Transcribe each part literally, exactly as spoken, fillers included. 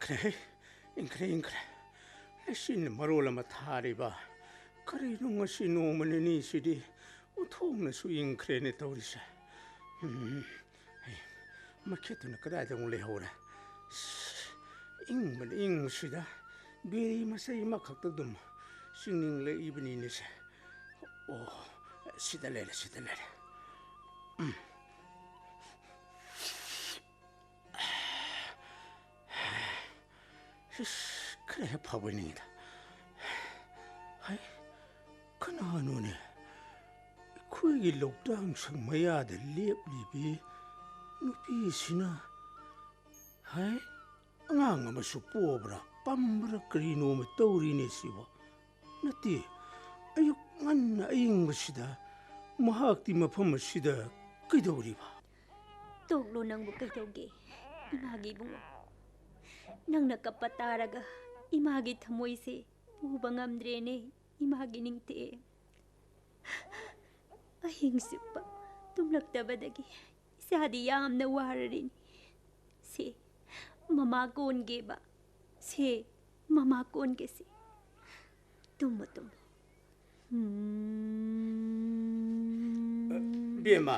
ꯍꯦ, ꯏꯪꯈ꯭ꯔꯦ, ꯏꯪꯈ꯭ꯔꯦ꯫ ꯂꯩꯆꯤꯟꯅ ꯃꯔꯣꯜ ꯑꯃ ꯊꯥꯔꯤꯕ꯫ ꯀꯔꯤꯅꯣ ꯉꯁꯤ ꯅꯣꯡꯃ ꯅꯤꯅꯤꯁꯤꯗꯤ ꯑꯣꯟꯊꯣꯛꯅꯁꯨ ꯏꯪꯈ꯭ꯔꯦꯅꯦ ꯇꯧꯔꯤꯁꯦ꯫ ꯎꯝ, ꯍꯩ, ꯃꯩꯈꯦꯠꯇꯨꯅ ꯀꯗꯥꯏꯗ ꯑꯃꯨꯛ ꯂꯩꯍꯧꯔꯦ? ꯏꯪꯕꯅ ꯏꯪꯕꯁꯤꯗ ꯕꯦꯔꯤ ꯃꯆꯩ ꯑꯃꯈꯛꯇ ꯑꯗꯨꯝ ꯆꯤꯡꯅꯤꯡꯂꯛꯏꯕꯅꯤꯅꯦꯁꯦ꯫ ꯑꯣ, ꯁꯤꯗ ꯂꯩꯔꯦ, ꯁꯤꯗ ꯂꯩꯔꯦ꯫ ꯎꯝ꯫ ꯏꯁ, ꯈꯔ ꯍꯦꯛ ꯐꯕꯣꯏ ꯅꯤꯡꯉꯤꯗ꯫ ꯍꯩ, ꯀꯅꯥꯅꯣꯅꯦ? ꯑꯩꯈꯣꯏꯒꯤ ꯂꯧꯇꯥꯡ ꯁꯪ ꯃꯌꯥꯗ ꯂꯦꯞꯂꯤꯕꯤ ꯅꯨꯄꯤꯁꯤꯅ, ꯍꯩ, ꯑꯉꯥꯡ ꯑꯃꯁꯨ ꯄꯣꯕ꯭ꯔꯥ, ꯄꯝꯕ꯭ꯔꯥ, ꯀꯔꯤꯅꯣꯃ ꯇꯧꯔꯤꯅꯦ ꯁꯤꯕꯣ꯫ ꯅꯠꯇꯦ, ꯑꯌꯨꯛ ꯉꯟꯅ ꯑꯌꯤꯡꯕꯁꯤꯗ ꯃꯍꯥꯛꯇꯤ ꯃꯐꯝ ꯑꯁꯤꯗ ꯀꯩꯗꯧꯔꯤꯕ? ꯇꯣꯛꯂꯣ, ꯅꯪꯕꯨ ꯀꯩꯗꯧꯒꯦ? ꯏꯃꯥꯒꯤ ꯏꯕꯨꯡꯉꯣ, ꯅꯪꯅ ꯀꯞꯄ ꯇꯥꯔꯒ ꯏꯃꯥꯒꯤ ꯊꯃꯣꯏꯁꯦ ꯄꯨꯕ ꯉꯝꯗ꯭ꯔꯦꯅꯦ, ꯏꯃꯥꯒꯤ ꯅꯤꯡꯊꯤꯑꯦ꯫ ꯑꯍꯤꯡ ꯆꯨꯞꯄ ꯇꯨꯝꯂꯛꯇꯕꯗꯒꯤ ꯏꯆꯥꯗꯤ ꯌꯥꯝꯅ ꯋꯥꯔꯔꯤꯅꯤ꯫ ꯁꯦ, ꯃꯃꯥ ꯀꯣꯟꯒꯦꯕ꯫ ꯁꯦ, ꯃꯃꯥ ꯀꯣꯟꯒꯦꯁꯦ꯫ ꯇꯨꯝꯃꯣ, ꯇꯨꯝꯃꯣ꯫ ꯎꯝ꯫ ꯏꯕꯦꯝꯃ,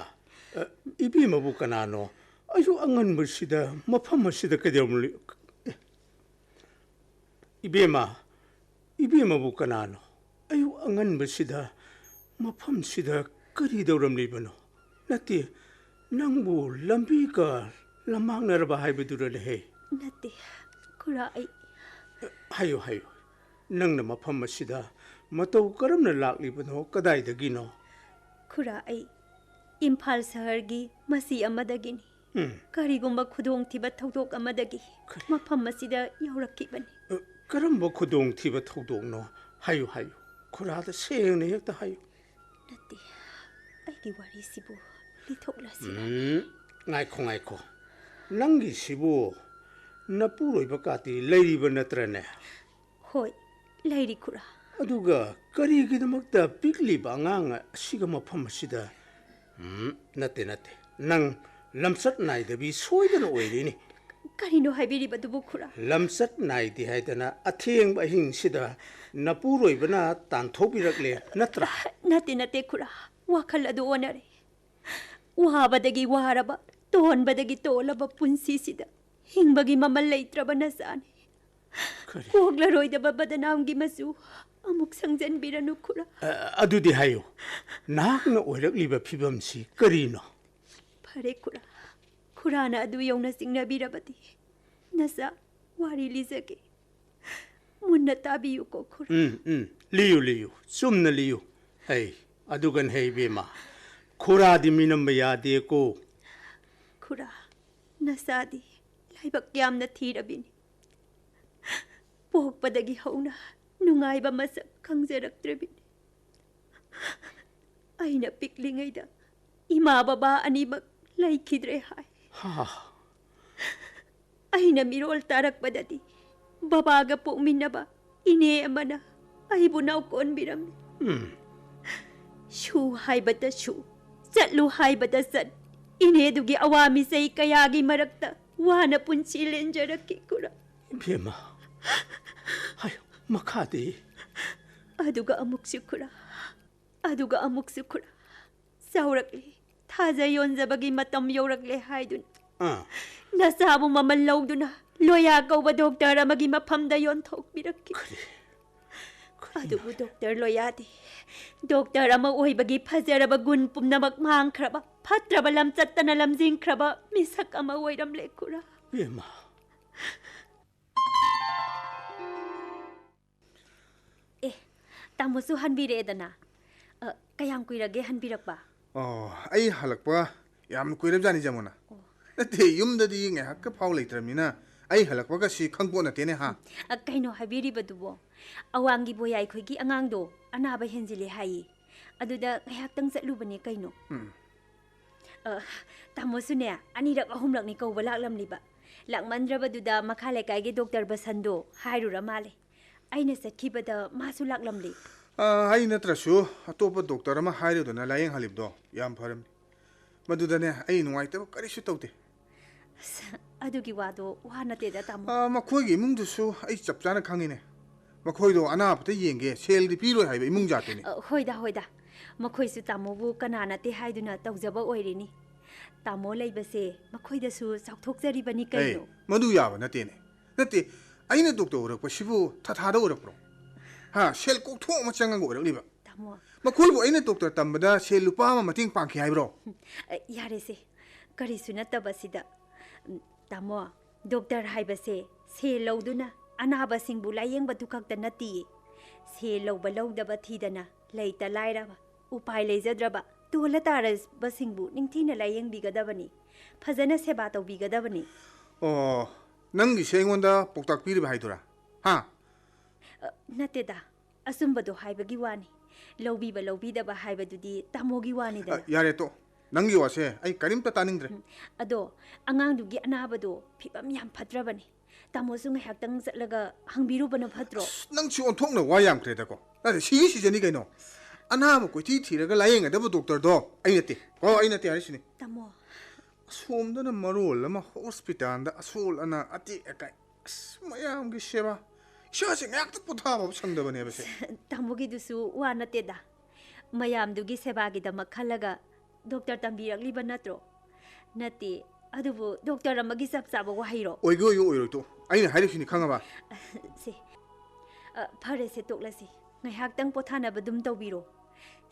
ꯑ, ꯏꯕꯦꯝꯃꯕꯨ ꯀꯅꯥꯅꯣ? ꯑꯌꯨꯛ ꯑꯉꯟꯕꯁꯤꯗ ꯃꯐꯝ ꯑꯁꯤꯗ ꯀꯩꯗꯧꯔꯝꯂꯤ-, ꯏꯕꯦꯝꯃ, ꯏꯕꯦꯝꯃꯕꯨ ꯀꯅꯥꯅꯣ? ꯑꯌꯨꯛ ꯑꯉꯟꯕꯁꯤꯗ ꯃꯐꯝꯁꯤꯗ ꯀꯔꯤ ꯇꯧꯔꯝꯂꯤꯕꯅꯣ? ꯅꯠꯇꯦ, ꯅꯪꯕꯨ ꯂꯝꯕꯤꯒ ꯂꯝꯃꯥꯡꯅꯔꯕ ꯍꯥꯏꯕꯗꯨꯔꯅꯦꯍꯦ? ꯅꯠꯇꯦ, ꯈꯨꯔꯥ, ꯑꯩ ꯍꯥꯏꯌꯨ, ꯍꯥꯏꯌꯨ꯫ ꯅꯪꯅ ꯃꯐꯝ ꯑꯁꯤꯗ ꯃꯇꯧ ꯀꯔꯝꯅ ꯂꯥꯛꯂꯤꯕꯅꯣ? ꯀꯗꯥꯏꯗꯒꯤꯅꯣ? ꯈꯨꯔꯥ, ꯑꯩ ꯏꯝꯐꯥꯜ ꯁꯍꯔꯒꯤ ꯃꯆꯤ ꯑꯃꯗꯒꯤꯅꯤ꯫ ꯎꯝ꯫ ꯀꯔꯤꯒꯨꯝꯕ ꯈꯨꯗꯣꯡꯊꯤꯕ ꯊꯧꯗꯣꯛ ꯑꯃꯗꯒꯤ ꯀꯔꯤ? ꯃꯐꯝ ꯑꯁꯤꯗ ꯌꯧꯔꯛꯈꯤꯕꯅꯤ꯫ ꯑ, ꯀꯔꯝꯕ ꯈꯨꯗꯣꯡꯊꯤꯕ ꯊꯧꯗꯣꯛꯅꯣ? ꯍꯥꯏꯌꯨ, ꯍꯥꯏꯌꯨ꯫ ꯈꯨꯔꯥꯗ ꯁꯦꯡꯅ ꯍꯦꯛꯇ ꯍꯥꯏꯌꯨ꯫ ꯅꯠꯇꯦ, ꯑꯩꯒꯤ ꯋꯥꯔꯤꯁꯤꯕꯨ ꯂꯤꯊꯣꯛꯂꯁꯤꯔ? ꯎꯝ, ꯉꯥꯏꯈꯣ, ꯉꯥꯏꯈꯣ꯫ ꯅꯪꯒꯤꯁꯤꯕꯨ ꯅꯄꯨꯔꯣꯏꯕ ꯀꯥꯇꯤ ꯂꯩꯔꯤꯕ ꯅꯠꯇ꯭ꯔꯅꯦ? ꯍꯣꯏ, ꯂꯩꯔꯤ, ꯈꯨꯔꯥ꯫ ꯑꯗꯨꯒ ꯀꯔꯤꯒꯤꯗꯃꯛꯇ ꯄꯤꯛꯂꯤꯕ ꯑꯉꯥꯡ ꯑꯁꯤꯒ ꯃꯐꯝ ꯑꯁꯤꯗ? ꯎꯝ, ꯅꯠꯇꯦ, ꯅꯠꯇꯦ꯫ ꯅꯪ ꯂꯝꯆꯠ ꯅꯥꯏꯗꯕꯤ ꯁꯣꯏꯗꯅ ꯑꯣꯏꯔꯤꯅꯤ꯫ ꯀꯔꯤꯅꯣ ꯍꯥꯏꯕꯤꯔꯤꯕꯗꯨꯕꯨ, ꯈꯨꯔꯥ? ꯂꯝꯆꯠ ꯅꯥꯏꯗꯦ ꯍꯥꯏꯗꯅ ꯑꯊꯦꯡꯕ ꯑꯍꯤꯡꯁꯤꯗ ꯅꯄꯨꯔꯣꯏꯕꯅ ꯇꯥꯟꯊꯣꯛꯄꯤꯔꯛꯂꯦ ꯅꯠꯇ꯭ꯔꯥ? ꯅꯠꯇꯦ, ꯅꯠꯇꯦ, ꯈꯨꯔꯥ꯫ ꯋꯥꯈꯜ ꯑꯗꯨ ꯑꯣꯟꯅꯔꯦ꯫ ꯋꯥꯕꯗꯒꯤ ꯋꯥꯔꯕ, ꯇꯣꯟꯕꯗꯒꯤ ꯇꯣꯜꯂꯕ ꯄꯨꯟꯁꯤꯁꯤꯗ ꯍꯤꯡꯕꯒꯤ ꯃꯃꯜ ꯂꯩꯇ꯭ꯔꯕ ꯅꯆꯥꯅꯤ꯫ ꯀꯔꯤ? ꯀꯣꯛꯂꯔꯣꯏꯗꯕ ꯕꯗꯅꯥꯝꯒꯤ ꯃꯆꯨ ꯑꯃꯨꯛ ꯁꯪꯖꯟꯕꯤꯔꯅꯨ, ꯈꯨꯔꯥ꯫ ꯑ, ꯑꯗꯨꯗꯤ ꯍꯥꯏꯌꯨ, ꯅꯍꯥꯛꯅ ꯑꯣꯏꯔꯛꯂꯤꯕ ꯐꯤꯕꯝꯁꯤ ꯀꯔꯤꯅꯣ? ꯐꯔꯦ, ꯈꯨꯔꯥ꯫ ꯈꯨꯔꯥꯅ ꯑꯗꯨ ꯌꯧꯅ ꯆꯤꯡꯅꯕꯤꯔꯕꯗꯤ, ꯅꯆꯥ, ꯋꯥꯔꯤ ꯂꯤꯖꯒꯦ꯫ ꯃꯨꯟꯅ ꯇꯥꯕꯤꯌꯨꯀꯣ, ꯈꯨꯔꯥ꯫ ꯎꯝ, ꯎꯝ꯫ ꯂꯤꯌꯨ, ꯂꯤꯌꯨ꯫ ꯆꯨꯝꯅ ꯂꯤꯌꯨ꯫ ꯍꯩ, ꯑꯗꯨꯒꯅ ꯍꯩ, ꯏꯕꯦꯝꯃ, ꯈꯨꯔꯥꯗꯤ ꯃꯤꯅꯝꯕ ꯌꯥꯗꯦꯀꯣ꯫ ꯈꯨꯔꯥ, ꯅꯆꯥꯗꯤ ꯂꯥꯏꯕꯛ ꯌꯥꯝꯅ ꯊꯤꯔꯕꯤꯅꯤ꯫ ꯄꯣꯛꯄꯗꯒꯤ ꯍꯧꯅ ꯅꯨꯡꯉꯥꯏꯕ ꯃꯁꯛ ꯈꯪꯖꯔꯛꯇ꯭ꯔꯕꯤꯅꯤ꯫ ꯑꯩꯅ ꯄꯤꯛꯂꯤꯉꯩꯗ ꯏꯃꯥ ꯕꯕꯥ ꯑꯅꯤꯃꯛ ꯂꯩꯈꯤꯗ꯭ꯔꯦ ꯍꯥꯏ꯫ ꯍꯥ꯫ ꯑꯩꯅ ꯃꯤꯔꯣꯜ ꯇꯥꯔꯛꯄꯗꯗꯤ ꯕꯕꯥꯒ ꯄꯣꯛꯃꯤꯟꯅꯕ ꯏꯅꯦ ꯑꯃꯅ ꯑꯩꯕꯨ ꯅꯥꯎꯀꯣꯟꯕꯤꯔꯝꯃꯤ꯫ ꯎꯝ꯫ ꯁꯨ ꯍꯥꯏꯕꯗ ꯁꯨ, ꯆꯠꯂꯨ ꯍꯥꯏꯕꯗ ꯆꯠ, ꯏꯅꯦꯗꯨꯒꯤ ꯑꯋꯥ ꯃꯤꯆꯩ ꯀꯌꯥꯒꯤ ꯃꯔꯛꯇ ꯋꯥꯅ ꯄꯨꯟꯁꯤ ꯂꯦꯟꯖꯔꯛꯈꯤ, ꯈꯨꯔꯥ꯫ ꯏꯕꯦꯝꯃ, ꯍꯥꯏ, ꯃꯈꯥꯗꯤ? ꯑꯗꯨꯒ ꯑꯃꯨꯛꯁꯨ, ꯈꯨꯔꯥ, ꯑꯗꯨꯒ ꯑꯃꯨꯛꯁꯨ, ꯈꯨꯔꯥ, ꯆꯥꯎꯔꯛꯂꯦ, ꯊꯥꯖ ꯌꯣꯟꯖꯕꯒꯤ ꯃꯇꯝ ꯌꯧꯔꯛꯂꯦ ꯍꯥꯏꯗꯨꯅ, ꯑꯥ꯫ ꯅꯆꯥꯕꯨ ꯃꯃꯜ ꯂꯧꯗꯨꯅ ꯂꯣꯌꯥ ꯀꯧꯕ ꯗꯣꯛꯇꯔ ꯑꯃꯒꯤ ꯃꯐꯝꯗ ꯌꯣꯟꯊꯣꯛꯄꯤꯔꯛꯈꯤ꯫ ꯀꯔꯤ? ꯀꯔꯤꯅꯣ? ꯑꯗꯨꯕꯨ ꯗꯣꯛꯇꯔ ꯂꯣꯌꯥꯗꯤ ꯗꯣꯛꯇꯔ ꯑꯃ ꯑꯣꯏꯕꯒꯤ ꯐꯖꯔꯕ ꯒꯨꯟ ꯄꯨꯝꯅꯃꯛ ꯃꯥꯡꯈ꯭ꯔꯕ, ꯐꯠꯇ꯭ꯔꯕ ꯂꯝꯆꯠꯇꯅ ꯂꯝꯖꯤꯡꯈ꯭ꯔꯕ ꯃꯤꯁꯛ ꯑꯃ ꯑꯣꯏꯔꯝꯂꯦ, ꯈꯨꯔꯥ꯫ ꯏꯕꯦꯝꯃ꯫ ꯑꯦ, ꯇꯥꯃꯣꯁꯨ ꯍꯟꯕꯤꯔꯛꯑꯦꯗꯅ꯫ ꯑ, ꯀꯌꯥꯝ ꯀꯨꯏꯔꯒꯦ ꯍꯟꯕꯤꯔꯛꯄ? ꯑꯣ, ꯑꯩ ꯍꯜꯂꯛꯄ ꯌꯥꯝ ꯀꯨꯏꯔꯕꯖꯥꯠꯅꯤ, ꯖꯃꯨꯅꯥ꯫ ꯑꯣ꯫ ꯅꯠꯇꯦ, ꯌꯨꯝꯗꯗꯤ ꯉꯥꯏꯍꯥꯛꯀ ꯐꯥꯎ ꯂꯩꯇ꯭ꯔꯕꯅꯤꯅ ꯑꯩ ꯍꯜꯂꯛꯄꯒꯁꯤ ꯈꯪꯄꯣꯠ ꯅꯠꯇꯦꯅꯦ, ꯍꯥ? ꯑ, ꯀꯩꯅꯣ ꯍꯥꯏꯕꯤꯔꯤꯕꯗꯨꯕꯣ? ꯑꯋꯥꯡꯒꯤ ꯕꯣꯌꯥꯏꯈꯣꯏꯒꯤ ꯑꯉꯥꯡꯗꯣ ꯑꯅꯥꯕ ꯍꯦꯟꯖꯤꯜꯂꯦ ꯍꯥꯏꯌꯦ꯫ ꯑꯗꯨꯗ ꯉꯥꯏꯍꯥꯛꯇꯪ ꯆꯠꯂꯨꯕꯅꯦ ꯀꯩꯅꯣ꯫ ꯎꯝ꯫ ꯑ, ꯇꯥꯃꯣꯁꯨꯅꯦ, ꯑꯅꯤꯔꯛ ꯑꯍꯨꯝꯂꯛꯅꯤ ꯀꯧꯕ ꯂꯥꯛꯂꯝꯂꯤꯕ꯫ ꯂꯥꯛꯃꯟꯗ꯭ꯔꯕꯗꯨꯗ ꯃꯈꯥ ꯂꯩꯀꯥꯏꯒꯤ ꯗꯣꯛꯇꯔ ꯕꯁꯟꯗꯣ ꯍꯥꯏꯔꯨꯔ ꯃꯥꯜꯂꯦ꯫ ꯑꯩꯅ ꯆꯠꯈꯤꯕꯗ ꯃꯥꯁꯨ ꯂꯥꯛꯂꯝꯂꯦ꯫ ꯑ, ꯑꯩ ꯅꯠꯇ꯭ꯔꯁꯨ ꯑꯇꯣꯞꯄ ꯗꯣꯛꯇꯔ ꯑꯃ ꯍꯥꯏꯔꯨꯗꯅ ꯂꯥꯌꯦꯡꯍꯜꯂꯤꯕꯗꯣ ꯌꯥꯝ ꯐꯔꯝꯅꯤ꯫ ꯃꯗꯨꯗꯅꯦ, ꯑꯩ ꯅꯨꯡꯉꯥꯏꯇꯕ ꯀꯔꯤꯁꯨ ꯇꯧꯗꯦ꯫ ꯑꯁ, ꯑꯗꯨꯒꯤ ꯋꯥꯗꯣ ꯋꯥ ꯅꯠꯇꯦꯗ, ꯇꯥꯃꯣ꯫ ꯑ, ꯃꯈꯣꯏꯒꯤ ꯏꯃꯨꯡꯗꯨꯁꯨ ꯑꯩ ꯆꯞ ꯆꯥꯅ ꯈꯪꯉꯤꯅꯦ꯫ ꯃꯈꯣꯏꯗꯣ ꯑꯅꯥꯕꯇ ꯌꯦꯡꯒꯦ, ꯁꯦꯜꯗꯤ ꯄꯤꯔꯣꯏ ꯍꯥꯏꯕ ꯏꯃꯨꯡ ꯖꯥꯠꯇꯨꯅꯤ꯫ ꯑ, ꯍꯣꯏꯗ, ꯍꯣꯏꯗ꯫ ꯃꯈꯣꯏꯁꯨ ꯇꯥꯃꯣꯕꯨ ꯀꯅꯥ ꯅꯠꯇꯦ ꯍꯥꯏꯗꯨꯅ ꯇꯧꯖꯕ ꯑꯣꯏꯔꯤꯅꯤ꯫ ꯇꯥꯃꯣ ꯂꯩꯕꯁꯦ ꯃꯈꯣꯏꯗꯁꯨ ꯆꯥꯎꯊꯣꯛꯆꯔꯤꯕꯅꯤ ꯑꯦ, ꯀꯩꯅꯣ꯫ ꯃꯗꯨ ꯌꯥꯕ ꯅꯠꯇꯦꯅꯦ꯫ ꯅꯠꯇꯦ, ꯑꯩꯅ ꯗꯣꯛꯇꯔ ꯑꯣꯏꯔꯛꯄꯁꯤꯕꯨ ꯊꯥꯊꯥꯗ ꯑꯣꯏꯔꯛꯄ꯭ꯔꯣ? ꯍꯥ, ꯁꯦꯜ ꯀꯣꯛꯊꯣꯛ ꯑꯃ ꯆꯪꯉꯒ ꯑꯣꯏꯔꯛꯂꯤꯕ? ꯇꯥꯃꯣ꯫ ꯃꯈꯣꯏꯕꯨ ꯑꯩꯅ ꯗꯣꯛꯇꯔ ꯇꯝꯕꯗ ꯁꯦꯜ ꯂꯨꯄꯥ ꯑꯃ ꯃꯇꯦꯡ ꯄꯥꯡꯈꯤ ꯍꯥꯏꯕ꯭ꯔꯣ? ꯑ, ꯌꯥꯔꯦꯁꯦ, ꯀꯔꯤꯁꯨ ꯅꯠꯇꯕꯁꯤꯗ꯫ ꯎꯝ, ꯇꯥꯃꯣ, ꯗꯣꯛꯇꯔ ꯍꯥꯏꯕꯁꯦ ꯁꯦꯜ ꯂꯧꯗꯨꯅ ꯑꯅꯥꯕꯁꯤꯡꯕꯨ ꯂꯥꯌꯦꯡꯕꯗꯨ ꯈꯛꯇ ꯅꯠꯇꯤꯌꯦ꯫ ꯁꯦꯜ ꯂꯧꯕ ꯂꯧꯗꯕ ꯊꯤꯗꯅ ꯂꯩꯇ ꯂꯥꯏꯔꯕ, ꯎꯄꯥꯏ ꯂꯩꯖꯗ꯭ꯔꯕ, ꯇꯣꯜꯂ ꯇꯥꯔꯕꯁꯤꯡꯕꯨ ꯅꯤꯡꯊꯤꯅ ꯂꯥꯌꯦꯡꯕꯤꯒꯗꯕꯅꯤ, ꯐꯖꯅ ꯁꯦꯕꯥ ꯇꯧꯕꯤꯒꯗꯕꯅꯤ꯫ ꯑꯣ, ꯅꯪꯒꯤꯁꯦ ꯑꯩꯉꯣꯟꯗ ꯄꯥꯎꯇꯥꯛ ꯄꯤꯔꯤꯕ ꯍꯥꯏꯗꯨꯔꯥ? ꯍꯥ? ꯑ, ꯅꯠꯇꯦꯗ, ꯑꯆꯨꯝꯕꯗꯣ ꯍꯥꯏꯕꯒꯤ ꯋꯥꯅꯤ꯫ ꯂꯧꯕꯤꯕ ꯂꯧꯕꯤꯗꯕ ꯍꯥꯏꯕꯗꯨꯗꯤ ꯇꯥꯃꯣꯒꯤ ꯋꯥꯅꯤꯗꯅ꯫ ꯑ, ꯌꯥꯔꯦ, ꯇꯣ꯫ ꯅꯪꯒꯤ ꯋꯥꯁꯦ ꯑꯩ ꯀꯔꯤꯝꯇ ꯇꯥꯅꯤꯡꯗ꯭ꯔꯦ꯫ ꯎꯝ, ꯑꯗꯣ ꯑꯉꯥꯡꯗꯨꯒꯤ ꯑꯅꯥꯕꯗꯣ ꯐꯤꯕꯝ ꯌꯥꯝ ꯐꯠꯇ꯭ꯔꯕꯅꯤ꯫ ꯇꯥꯃꯣꯁꯨ ꯉꯥꯏꯍꯥꯛꯇꯪ ꯆꯠꯂꯒ ꯍꯪꯕꯤꯔꯨꯕꯅ ꯐꯠꯇ꯭ꯔꯣ? ꯑꯁ, ꯅꯪꯁꯨ ꯑꯣꯟꯊꯣꯛꯅ ꯋꯥ ꯌꯥꯝꯈ꯭ꯔꯦꯗꯀꯣ꯫ ꯅꯠꯇꯦ, ꯁꯤꯒꯤ ꯁꯤꯖꯟꯅꯤ ꯀꯩꯅꯣ꯫ ꯑꯅꯥꯕ ꯀꯣꯏꯊꯤ ꯊꯤꯔꯒ ꯂꯥꯌꯦꯡꯒꯗꯕ ꯗꯣꯛꯇꯔꯗꯣ ꯑꯩ ꯅꯠꯇꯦ꯫ ꯀꯣ, ꯑꯩ ꯅꯠꯇꯦ ꯍꯥꯏꯔꯤꯁꯤꯅꯤ꯫ ꯇꯥꯃꯣ꯫ ꯑꯁꯣꯝꯗꯅ ꯃꯔꯣꯜ ꯑꯃ ꯍꯣꯁꯄꯤꯇꯥꯜꯗ ꯑꯁꯣꯜ ꯑꯅꯥ ꯑꯇꯦꯛ ꯑꯀꯥꯏ꯫ ꯑꯁ, ꯃꯌꯥꯝꯒꯤ ꯁꯦꯕꯥ꯫ ꯏꯁꯥꯁꯦ ꯉꯥꯏꯍꯥꯛꯇ ꯄꯣꯊꯥꯕ ꯁꯪꯗꯕꯅꯦꯕ ꯁꯦ꯫ ꯇꯥꯃꯣꯒꯤꯗꯨꯁꯨ ꯋꯥ ꯅꯠꯇꯦꯗ꯫ ꯃꯌꯥꯝꯗꯨꯒꯤ ꯁꯦꯕꯥꯒꯤꯗꯃꯛ ꯈꯜꯂꯒ ꯗꯣꯛꯇꯔ ꯇꯝꯕꯤꯔꯛꯂꯤꯕ ꯅꯠꯇ꯭ꯔꯣ? ꯅꯠꯇꯦ, ꯑꯗꯨꯕꯨ ꯗꯣꯛꯇꯔ ꯑꯃꯒꯤ ꯆꯞ ꯆꯥꯕ ꯋꯥꯍꯩꯔꯣ? ꯑꯣꯏꯒꯦ ꯑꯣꯏꯒꯦ ꯑꯣꯏꯔꯣꯏ ꯇꯣ꯫ ꯑꯩꯅ ꯍꯥꯏꯔꯤꯁꯤꯅꯤ ꯈꯪꯉꯕ? ꯁꯦ, ꯑ, ꯐꯔꯦꯁꯦ, ꯇꯣꯛꯂꯁꯤ꯫ ꯉꯥꯏꯍꯥꯛꯇꯪ ꯄꯣꯊꯥꯅꯕ ꯑꯗꯨꯝ ꯇꯧꯕꯤꯔꯣ꯫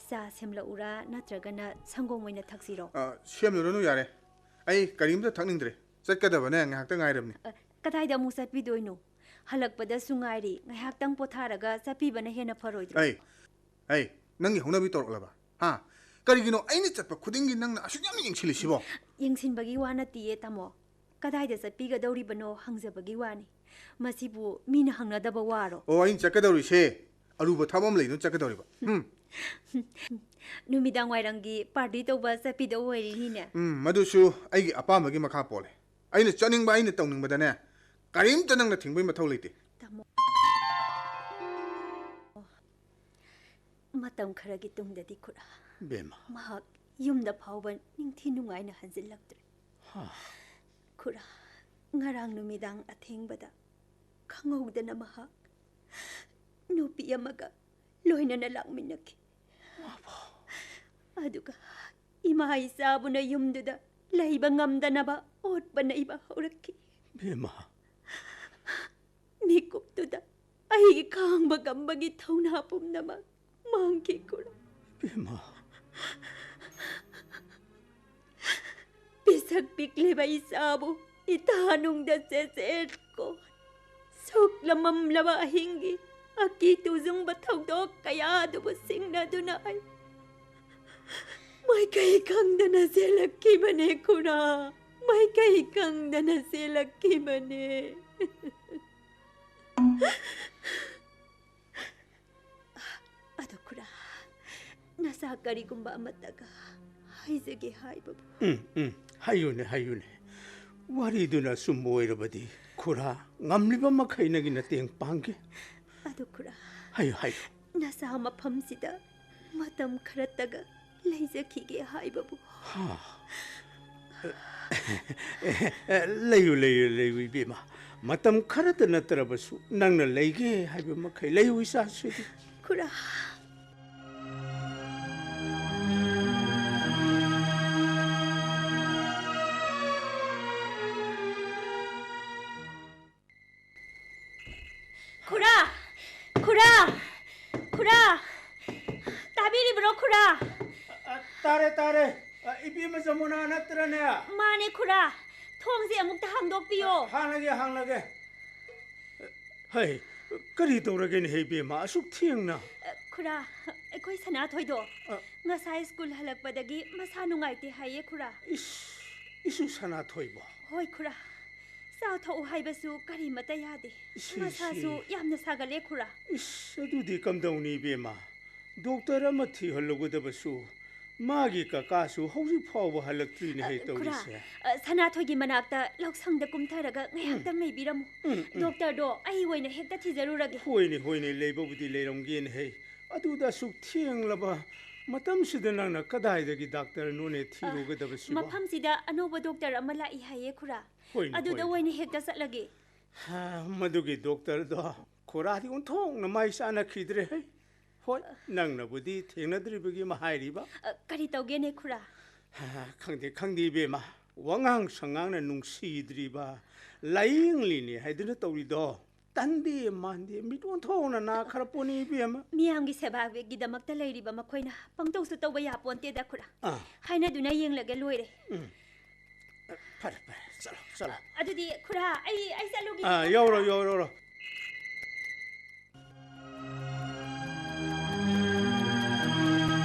ꯆꯥ ꯁꯦꯝꯂꯛꯎꯔꯥ ꯅꯠꯇ꯭ꯔꯒꯅ ꯁꯪꯒꯣꯝ ꯑꯣꯏꯅ ꯊꯛꯁꯤꯔꯣ? ꯑ, ꯁꯦꯝꯂꯨꯔꯅꯨ ꯌꯥꯔꯦ꯫ ꯑꯩ ꯀꯔꯤꯝꯇ ꯊꯛꯅꯤꯡꯗ꯭ꯔꯦ꯫ ꯆꯠꯀꯗꯕꯅꯦ ꯉꯥꯏꯍꯥꯛꯇ ꯉꯥꯏꯔꯕꯅꯤ꯫ ꯑ, ꯀꯗꯥꯏꯗ ꯑꯃꯨꯛ ꯆꯠꯄꯤꯗꯣꯏꯅꯣ? ꯍꯜꯂꯛꯄꯗꯁꯨ ꯉꯥꯏꯔꯤ꯫ ꯉꯥꯏꯍꯥꯛꯇꯪ ꯄꯣꯊꯥꯔꯒ ꯆꯠꯄꯤꯕꯅ ꯍꯦꯟꯅ ꯐꯔꯣꯏꯗ꯭ꯔꯣ? ꯑꯩ, ꯑꯩ, ꯅꯪꯒꯤ ꯍꯧꯅꯕꯤ ꯇꯧꯔꯛꯂꯕ? ꯍꯥ? ꯀꯔꯤꯒꯤꯅꯣ ꯑꯩꯅ ꯆꯠꯄ ꯈꯨꯗꯤꯡꯒꯤ ꯅꯪꯅ ꯑꯁꯨꯛ ꯌꯥꯝꯅ ꯌꯦꯡꯁꯤꯜꯂꯤꯁꯤꯕꯣ? ꯌꯦꯡꯁꯤꯟꯕꯒꯤ ꯋꯥ ꯅꯠꯇꯤꯌꯦ, ꯇꯥꯃꯣ꯫ ꯀꯗꯥꯏꯗ ꯆꯠꯄꯤꯒꯗꯧꯔꯤꯕꯅꯣ ꯍꯪꯖꯕꯒꯤ ꯋꯥꯅꯤ꯫ ꯃꯁꯤꯕꯨ ꯃꯤꯅ ꯍꯪꯅꯗꯕ ꯋꯥꯔꯣ? ꯑꯣ, ꯑꯩꯅ ꯆꯠꯀꯗꯧꯔꯤꯁꯦ ꯑꯔꯨꯕ ꯊꯕꯛ ꯑꯃ ꯂꯩꯗꯨꯅ ꯆꯠꯀꯗꯧꯔꯤꯕ꯫ ꯎꯝ꯫ ꯅꯨꯃꯤꯗꯥꯡ ꯋꯥꯏꯔꯝꯒꯤ ꯄꯥꯔꯇꯤ ꯇꯧꯕ ꯆꯠꯄꯤꯗꯧ ꯑꯣꯏꯔꯤꯅꯤꯅꯦ꯫ ꯎꯝ, ꯃꯗꯨꯁꯨ ꯑꯩꯒꯤ ꯑꯄꯥꯝꯕꯒꯤ ꯃꯈꯥ ꯄꯣꯜꯂꯦ꯫ ꯑꯩꯅ ꯆꯠꯅꯤꯡꯕ ꯑꯩꯅ ꯇꯧꯅꯤꯡꯕꯗꯅꯦ, ꯀꯔꯤꯝꯇ ꯅꯪꯅ ꯊꯤꯡꯕꯒꯤ ꯃꯊꯧ ꯂꯩꯇꯦ꯫ ꯇꯥꯃꯣ꯫ ꯃꯇꯝ ꯈꯔꯒꯤ ꯇꯨꯡꯗꯗꯤ ꯈꯨꯔꯥ, ꯕꯦꯝꯃ꯫ ꯃꯍꯥꯛ ꯌꯨꯝꯗ ꯐꯥꯎꯕ ꯅꯤꯡꯊꯤ ꯅꯨꯡꯉꯥꯏꯅ ꯍꯟꯖꯤꯜꯂꯛꯇ꯭ꯔꯦ꯫ ꯍꯥ꯫ ꯈꯨꯔꯥ, ꯉꯔꯥꯡ ꯅꯨꯃꯤꯗꯥꯡ ꯑꯊꯦꯡꯕꯗ ꯈꯪꯍꯧꯗꯅ ꯃꯍꯥꯛ ꯅꯨꯄꯤ ꯑꯃꯒ ꯂꯣꯏꯅꯅ ꯂꯥꯛꯃꯤꯟꯅꯈꯤ꯫ ꯑꯗꯨꯒ ꯏꯃꯥ ꯏꯆꯥꯕꯨꯅ ꯌꯨꯝꯗꯨꯗ ꯂꯩꯕ ꯉꯝꯗꯅꯕ ꯑꯣꯠꯄ ꯅꯩꯕ ꯍꯧꯔꯛꯈꯤ꯫ ꯕꯦꯝꯃ꯫ ꯃꯤꯀꯨꯞꯇꯨꯗ ꯑꯩꯒꯤ ꯈꯥꯡꯕ ꯉꯝꯕꯒꯤ ꯊꯧꯅꯥ ꯄꯨꯝꯅꯃꯛ ꯃꯥꯡꯈꯤ, ꯈꯨꯔꯥ꯫ ꯕꯦꯝꯃ꯫ ꯄꯤꯁꯛ ꯄꯤꯛꯂꯤꯕ ꯏꯆꯥꯕꯨ ꯏꯇꯥꯅꯨꯡꯗ ꯆꯦꯆꯦꯠ ꯀꯣꯟ, ꯁꯣꯛꯂꯝꯃꯝꯂꯕ ꯑꯍꯤꯡꯒꯤ ꯑꯀꯤ ꯇꯨꯖꯨꯡꯕ ꯊꯧꯗꯣꯛ ꯀꯌꯥ ꯑꯗꯨꯕꯨ ꯁꯤꯡꯅꯗꯨꯅ ꯑꯩ ꯃꯥꯏꯀꯩ ꯈꯪꯗꯅ ꯆꯦꯜꯂꯛꯈꯤꯕꯅꯦ, ꯈꯨꯔꯥ꯫ ꯃꯥꯏꯀꯩ ꯈꯪꯗꯅ ꯆꯦꯜꯂꯛꯈꯤꯕꯅꯦ꯫ ꯑꯗꯣ ꯈꯨꯔꯥ, ꯅꯆꯥ ꯀꯔꯤꯒꯨꯝꯕ ꯑꯃꯠꯇꯒ ꯍꯥꯏꯖꯒꯦ ꯍꯥꯏꯕꯕꯨ? ꯎꯝ, ꯎꯝ, ꯍꯥꯏꯌꯨꯅꯦ, ꯍꯥꯏꯌꯨꯅꯦ꯫ ꯋꯥꯔꯤꯗꯨꯅ ꯑꯆꯨꯝꯕ ꯑꯣꯏꯔꯕꯗꯤ, ꯈꯨꯔꯥ, ꯉꯝꯂꯤꯕ ꯃꯈꯩ ꯅꯪꯒꯤ ꯃꯇꯦꯡ ꯄꯥꯡꯒꯦ꯫ ꯑꯗꯨ ꯈꯨꯔꯥ, ꯍꯥꯏꯌꯨ, ꯍꯥꯏꯌꯨ꯫ ꯅꯆꯥ ꯃꯐꯝꯁꯤꯗ ꯃꯇꯝ ꯈꯔꯇꯒ ꯂꯩꯖꯈꯤꯒꯦ ꯍꯥꯏꯕꯕꯨ? ꯍꯥ? ꯂꯩꯌꯨ, ꯂꯩꯌꯨ, ꯂꯩꯌꯨ, ꯏꯕꯦꯝꯃ꯫ ꯃꯇꯝ ꯈꯔꯇ ꯅꯠꯇ꯭ꯔꯕꯁꯨ ꯅꯪꯅ ꯂꯩꯒꯦ ꯍꯥꯏꯕ ꯃꯈꯩ ꯂꯩꯌꯨ, ꯏꯆꯥꯁꯤꯗꯤ꯫ ꯈꯨꯔꯥ꯫ ꯈꯨꯔꯥ! ꯈꯨꯔꯥ! ꯈꯨꯔꯥ! ꯇꯥꯕꯤꯔꯤꯕ꯭ꯔꯣ, ꯈꯨꯔꯥ? ꯑ, ꯇꯥꯔꯦ, ꯇꯥꯔꯦ꯫ ꯑ, ꯏꯕꯦꯝꯃ ꯖꯃꯨꯅꯥ ꯅꯠꯇ꯭ꯔꯅꯦ? ꯃꯥꯅꯦ, ꯈꯨꯔꯥ꯫ ꯊꯣꯡꯁꯦ ꯑꯃꯨꯛꯇ ꯍꯥꯡꯗꯣꯛꯄꯤꯌꯣ꯫ ꯑ, ꯍꯥꯡꯂꯒꯦ, ꯍꯥꯡꯂꯒꯦ꯫ ꯍꯩ, ꯀꯔꯤ ꯇꯧꯔꯒꯦꯅꯦ, ꯍꯦ ꯏꯕꯦꯝꯃ, ꯑꯁꯨꯛ ꯊꯦꯡꯅ? ꯑ, ꯈꯨꯔꯥ, ꯑꯩꯈꯣꯏ ꯁꯅꯥꯊꯣꯏꯗꯣ ꯑ꯫ ꯉꯁꯥꯏ ꯁ꯭ꯀꯨꯜ ꯍꯜꯂꯛꯄꯗꯒꯤ ꯃꯁꯥ ꯅꯨꯡꯉꯥꯏꯇꯦ ꯍꯥꯏꯌꯦ, ꯈꯨꯔꯥ꯫ ꯏꯁ, ꯏꯁꯨ ꯁꯅꯥꯊꯣꯏꯕꯣ? ꯍꯣꯏ, ꯈꯨꯔꯥ꯫ ꯆꯥ ꯊꯛꯎ ꯍꯥꯏꯕꯁꯨ ꯀꯔꯤꯃꯠꯇ ꯌꯥꯗꯦ꯫ ꯏꯁ, ꯃꯁꯥꯁꯨ ꯏꯁ꯫ ꯌꯥꯝꯅ ꯁꯥꯒꯠꯂꯦ, ꯈꯨꯔꯥ꯫ ꯏꯁ, ꯑꯗꯨꯗꯤ ꯀꯝꯗꯧꯅꯤ, ꯏꯕꯦꯝꯃ? ꯗꯣꯛꯇꯔ ꯑꯃ ꯊꯤꯍꯜꯂꯨꯒꯗꯕꯁꯨ, ꯃꯥꯒꯤ ꯀꯀꯥꯁꯨ ꯍꯧꯖꯤꯛ ꯐꯥꯎꯕ ꯍꯜꯂꯛꯇ꯭ꯔꯤꯅꯦ ꯍꯦ ꯑ, ꯈꯨꯔꯥ, ꯇꯧꯔꯤꯁꯦ꯫ ꯑ, ꯁꯅꯥꯊꯣꯏꯒꯤ ꯃꯅꯥꯛꯇ ꯂꯧꯁꯪꯗ ꯀꯨꯝꯊꯔꯒ ꯉꯥꯏꯍꯥꯛꯇꯪ ꯎꯝ꯫ ꯂꯩꯕꯤꯔꯝꯃꯨ꯫ ꯎꯝ, ꯎꯝ꯫ ꯗꯣꯛꯇꯔꯗꯣ ꯑꯩ ꯑꯣꯏꯅ ꯍꯦꯛꯇ ꯊꯤꯖꯔꯨꯔꯒꯦ꯫ ꯍꯣꯏꯅꯦ, ꯍꯣꯏꯅꯦ, ꯂꯩꯕꯕꯨꯗꯤ ꯂꯩꯔꯝꯒꯦꯅꯦ ꯍꯦ꯫ ꯑꯗꯨꯗ ꯑꯁꯨꯛ ꯊꯦꯡꯂꯕ ꯃꯇꯝꯁꯤꯗ ꯅꯪꯅ ꯀꯗꯥꯏꯗꯒꯤ ꯗꯥꯛꯇꯔꯅꯣꯅꯦ ꯑ, ꯊꯤꯔꯨꯒꯗꯕꯁꯤꯕꯣ? ꯃꯐꯝꯁꯤꯗ ꯑꯅꯧꯕ ꯗꯣꯛꯇꯔ ꯑꯃ ꯂꯥꯛꯏ ꯍꯥꯏꯌꯦ, ꯈꯨꯔꯥ꯫ ꯍꯣꯏꯅꯦ, ꯑꯗꯨꯗ ꯍꯣꯏꯅꯦ꯫ ꯑꯣꯏꯅ ꯍꯦꯛꯇ ꯆꯠꯂꯒꯦ꯫ ꯍꯥ, ꯃꯗꯨꯒꯤ ꯗꯣꯛꯇꯔꯗꯣ ꯈꯨꯔꯥꯗꯤ ꯑꯣꯟꯊꯣꯛꯅ ꯃꯥꯏ ꯆꯥꯅꯈꯤꯗ꯭ꯔꯦ ꯍꯩ꯫ ꯍꯣꯏ, ꯅꯪꯅꯕꯨꯗꯤ ꯊꯦꯡꯅꯗ꯭ꯔꯤꯕꯒꯤ ꯑꯃ ꯍꯥꯏꯔꯤꯕ꯫ ꯑ, ꯀꯔꯤ ꯇꯧꯒꯦꯅꯦ, ꯈꯨꯔꯥ? ꯍꯥ, ꯈꯪꯗꯦ, ꯈꯪꯗꯦ, ꯏꯕꯦꯝꯃ꯫ ꯋꯥꯉꯥꯡ ꯁꯉꯥꯡꯅ ꯅꯨꯡꯁꯤꯗ꯭ꯔꯤꯕ, ꯂꯥꯏꯌꯦꯡꯂꯤꯅꯦ ꯍꯥꯏꯗꯨꯅ ꯇꯧꯔꯤꯗꯣ꯫ ꯇꯟꯗꯦ ꯃꯥꯟꯗꯦ, ꯃꯤꯠ ꯑꯣꯟꯊꯣꯛꯅ ꯅꯥꯈ꯭ꯔ ꯄꯣꯠꯅꯤ, ꯏꯕꯦꯝꯃ꯫ ꯃꯤꯌꯥꯝꯒꯤ ꯁꯦꯕꯥꯒꯤꯗꯃꯛꯇ ꯂꯩꯔꯤꯕ ꯃꯈꯣꯏꯅ ꯄꯪꯇꯧꯁꯨ ꯇꯧꯕ ꯌꯥꯄꯣꯟꯇꯦꯗ, ꯈꯨꯔꯥ꯫ ꯑꯥ꯫ ꯍꯥꯏꯅꯗꯨꯅ ꯌꯦꯡꯂꯒ ꯂꯣꯏꯔꯦ꯫ ꯎꯝ꯫ ꯐꯔꯦ, ꯐꯔꯦ, ꯆꯠꯂꯣ, ꯆꯠꯂꯣ꯫ ꯑꯗꯨꯗꯤ, ꯈꯨꯔꯥ, ꯑꯩ, ꯑꯩ ꯆꯠꯂꯨꯒꯦ꯫ ꯑꯥ, ꯌꯧꯔꯣ, ꯌꯧꯔꯣ, ꯌꯧꯔꯣ꯫